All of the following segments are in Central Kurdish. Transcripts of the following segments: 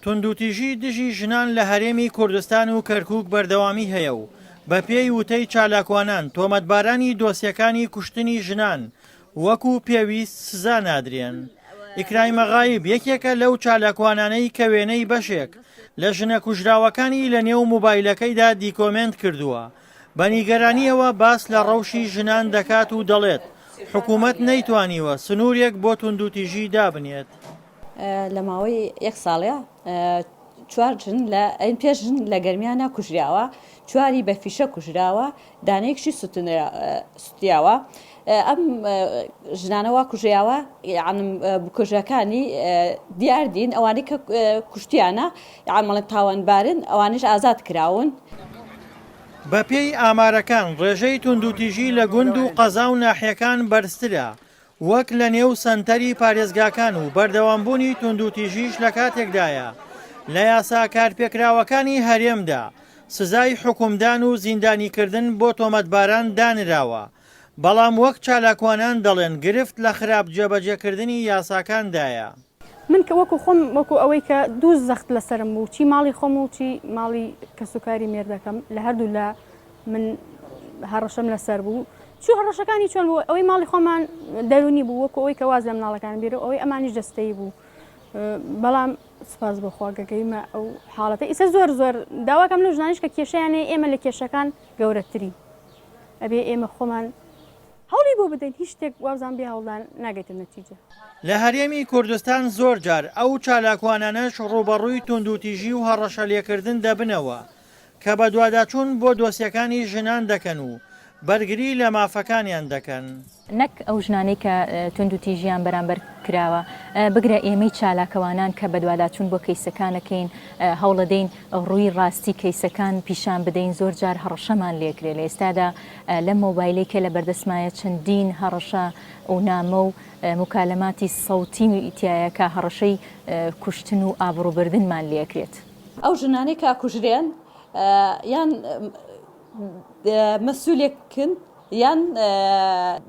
توندوتیژی دژی ژنان لە هەرێمی کوردستان و کەرکوک بەردەوامی هەیە و بەپێی وتەی چالاکوانان تۆمەتبارانی دۆسیەکانی کوشتنی ژنان وەکو پێویست سزا نادرێن. ئیکرایمە غایب یەکێکە لەو چالاکوانانەی کە وێنەی بەشێک لە ژنە کوژراوەکانی لە نێو موبایلەکەیدا دیکۆمێنت کردووە، بە نیگەرانییەوە باس لە ڕەوشی ژنان دەکات و دەڵێت، حکومەت نەیتوانیوە سنوورێک بۆ توندوتیژی دابنێت. لە ماوەی یەک ساڵێ چوار ژن لە پێنج ژن لە گەرمیانە کوژراوە، چواری بە فیشەک کوژراوە، دانەیەکشی سوتیاوە. ئەم ژنانە وا کوژیاوە یانم بکوژەکانی دیار دین ئەوانەی کە کوشتیانە یان تاوانبارن ئەوانیش ئازاد کراون. بەپێی ئامارەکان ڕێژەی توندوتیژی لە گوند و قەزا و ناحیەکان بەرزترە وەک لە نێو سەنتەری پارێزگاکان و بەردەوامبوونی توندوتیژیش لە کاتێکدایە لە یاسا کارپێکراوەکانی هەرێمدا سزای حوکمدان و زیندانیکردن بۆ تۆمەتباران دانراوە، بەڵام وەک چالاکوانان دەڵێن گرفت لە خراپ جێبەجێکردنی یاساکاندایە. من کە وەکو خۆم وەکو ئەوەی کە دوو زەخت لەسەرم بوو چی ماڵی خۆم و چی ماڵی کەسوکاری مێردەکەم لە هەردوو لا من هەڕەشەم لەسەر بوو چوو هەڕەشەکانی چۆن بوو ئەوەی ماڵی خۆمان دەرونی بوو وەکو ئەوەی کە واز لە مناڵەکان بێرە ئەوەی ئەمانیش جەستەیی بوو بەڵام سپاس بۆ خوا کە گەیمە ئەو حاڵەتە ئیسە زۆر زۆر داواکەم لەو ژنانیش کە کێشەیان هەیە ئێمە لە کێشەکان گەورەترین ئەبێ ئێمە خۆمان هەوڵی بۆ بدەین هیچ شتێک وابزانم بێ هەوڵدان ناگەیتە نەتیجە. لە هەرێمی کوردستان زۆرجار ئەو چالاکوانانەش ڕووبەڕووی توندوتیژی و هەڕەشەلێکردن دەبنەوە کە بەدواداچوون بۆ دۆسیەکانی ژنان دەکەن و بەرگری لە مافەکانیان دەکەن. نەک ئەو ژنانەی کە توندوتیژیان بەرامبەر کراوە، بگرە ئێمەی چالاکەوانان کە بەدواداچوون بۆ کەیسەکان ئەکەین، هەوڵەدەین ڕووی ڕاستی کەیسەکان پیشان بدەین، زۆر جار هەڕەشەمان لێکرێ. لە ئێستادا لەم مۆبایلەی کە لە بەردەستمایە چەندین هەڕەشە و نامە و موکالەماتی سەوتی تیایە کە هەڕەشەی کوشتن و ئابڕووبردنمان لێکرێت. ئەو ژنانەی کە ئەکوژرێن یان مەسولێکن یان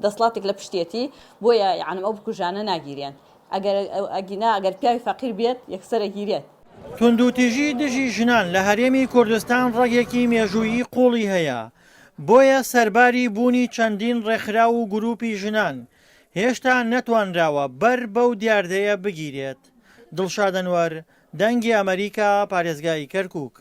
دەسڵاتێک لە پشتێتی بۆیە یانم ئەو بکوژانە ناگیرێن ئەگەر ئەگینا ئەگەر پیاوی فەقیر بێت یەکسەر ئەگیرێت. توندوتیژی دژی ژنان لە هەرێمی کوردستان ڕەگێکی مێژوویی قووڵی هەیە، بۆیە سەرباری بوونی چەندین ڕێکخراو و گرووپی ژنان، هێشتا نەتوانراوە بەر بەو دیاردەیە بگیرێت. دڵشاد ئەنوەر، دەنگی ئەمەریکا، پارێزگای کەرکووک.